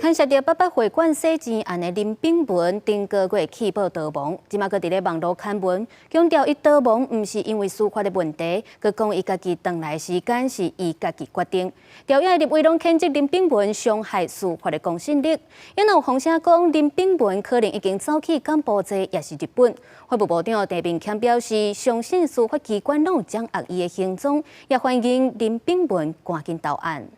牽涉著八八會館洗錢案的林秉文，頂個月棄保逃亡，這馬閣佇咧網路刊文，強調伊逃亡毋是因為司法的問題，閣講伊家己轉來時間是伊家己決定。朝野立委攏譴責林秉文傷害司法的公信力，也有風聲講林秉文可能已經走去柬埔寨，抑是日本。法務部長陳明謙表示，相信司法機關攏有掌握伊的行蹤，也歡迎林秉文趕緊投案。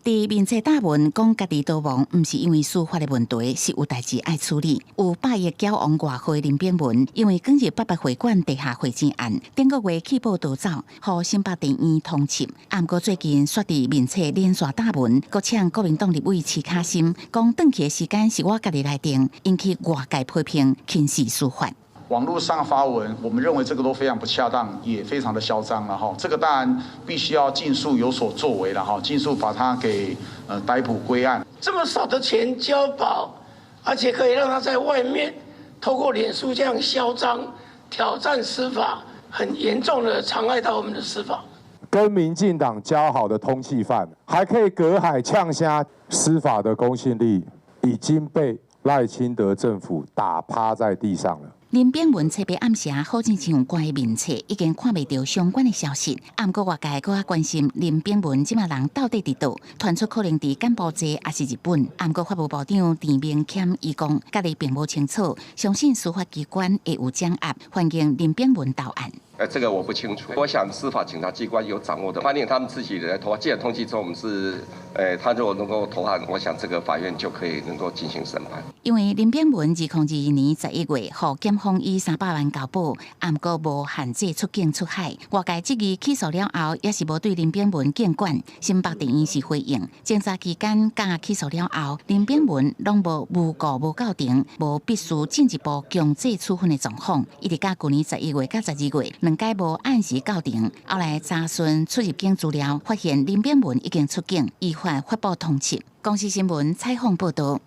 佇面冊打文講家己逃亡，毋是因為司法的問題，是有代誌愛處理。有100億繳王外號林秉文，因為捲入八八會館地下匯錢案，頂個月棄保逃走，予新北地院通緝。毋過最近煞佇面冊連續打文，閣嗆國民黨立委徐巧芯，講轉去的時間是我家己來定，引起外界批評，輕視司法。網絡上發文，我們認為這個都非常不恰當，也非常的囂張了哈。這個當然必須要盡速有所作為了哈，盡速把他給逮捕歸案。這麼少的錢交保，而且可以讓他在外面透過臉書這樣囂張挑戰司法，很嚴重的妨礙到我們的司法。跟民進黨交好的通緝犯，還可以隔海嗆聲，司法的公信力已經被賴清德政府打趴在地上了。林秉文冊八暗暝好親像關面冊已經看袂著相關的消息，毋過外界閣較關心林秉文這馬人到底佇佗，傳出可能佇柬埔寨抑是日本。毋過法務部長陳明謙伊講，家己並無清楚，相信司法機關會有掌握，歡迎林秉文投案。這個我不清楚。我想司法警察機關有掌握的，歡迎他們自己來投案。既然通緝中，我們是，他如果能夠投案，我想這個法院就可以能夠進行審判。因為林秉文2022年11月，予檢方以300萬交保，毋過無限制出境出海。外界質疑起訴了後，也是無對林秉文檢管。新北地院是回應，偵查期間佮起訴了後，林秉文攏無誣告無到庭，無必須進一步強制處分的狀況。一直到舊年11月佮12月，兩擺無按時到庭，後來查詢出入境資料，發現林秉文已經出境，依法發布通緝。公視新聞採訪報道。